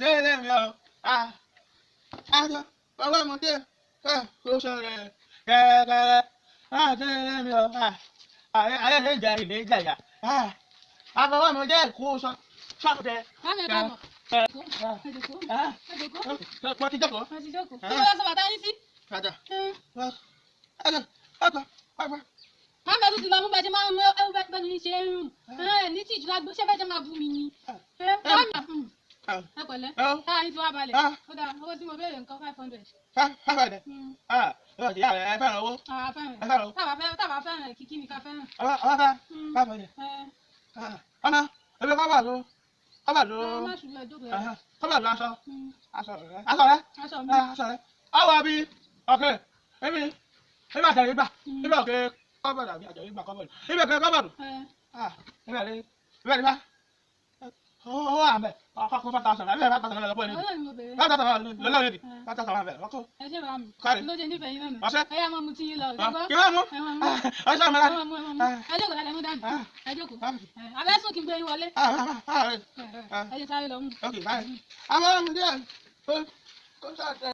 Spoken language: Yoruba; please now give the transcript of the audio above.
Délé mi o. Ọwọ́ mi dé. Kó sọ̀rọ̀ kẹ́kẹ́rẹ́. Délé mi o. Ayé lè jẹ ilé jẹ̀yà. Àfọwọ́ mi dé kó sọ. Sọ́ọ̀dẹ̀. Mami ẹ káàbọ̀. Ẹ jókòó. Ẹ jókòó. Mo ti jókòó. Ẹ ti jókòó. Kí ló lọ sọ bàtà yín sí? Padà. Mami ẹ tún ti lọ mú bẹ́ẹ̀ ṣe máa ń mú ẹ bẹ́ẹ̀ ní ṣe ń rùn. Ẹ ní tìjú lágbo ṣé bẹ́ẹ̀ ṣe máa bú mi ni. Mami ẹ pẹ̀lẹ́. Táà yín ti wá balẹ̀. Ó dáa, owó tí mo béèrè nǹkan 500. 500. Ìyá rẹ̀ fẹ́ràn owó. Àwa fẹ́ràn. Ẹ fẹ́ràn owó. Táwa fẹ́ràn kìkì ni ká fẹ́ràn. Ọba fẹ́ 500. Ọmọ ebi kọ́ bà ló. Kọ́ bà ló. Ẹ má ṣubú ẹ jókòó ẹ. Kọ́ bà ló aṣọ. Aṣọ rẹ. Aṣọ rẹ. Aṣọ mi. Aṣọ rẹ. Ọwọ́ bí ọ̀kẹ́ ebi ebi àtẹ̀yìn gbà ebi ọ̀kẹ́ kọ́bọ̀dù àbí àjọyìn gbà kọ́bọ̀dù ebi ọ̀kẹ́ kọ́bọ̀dù. Ebi àlẹ́ ebi àlẹ́ bá owó àmẹ́ ọkọ̀ 5,000 àbí 5,000 lọ́pọ̀ ẹni. Ọlọ́run ni mo béèrè. 5,000 lọ́lọ́ ẹni 5,000 àbẹ̀ ọkọ̀. Ẹ ṣé bàá mi. Káre. Ló jẹ nífẹ̀ẹ́ yín náà. Ọṣẹ. Ẹ yá máa mu tí yín lọ. Ṣùgbọ́n Kí ló mú? ẹ máa mú. Ọṣẹ mi Ẹ láti. máa mú ẹ máa mú. Ẹ jókòó dáadáa ẹ mú dání. Ẹ jókòó. Abẹ́ sùn kí n gbé yín wọlé. Ẹ jẹ́ sáré lọ mú. Ok, bye. Àwọn ọmọdé kó sọ̀tẹ̀.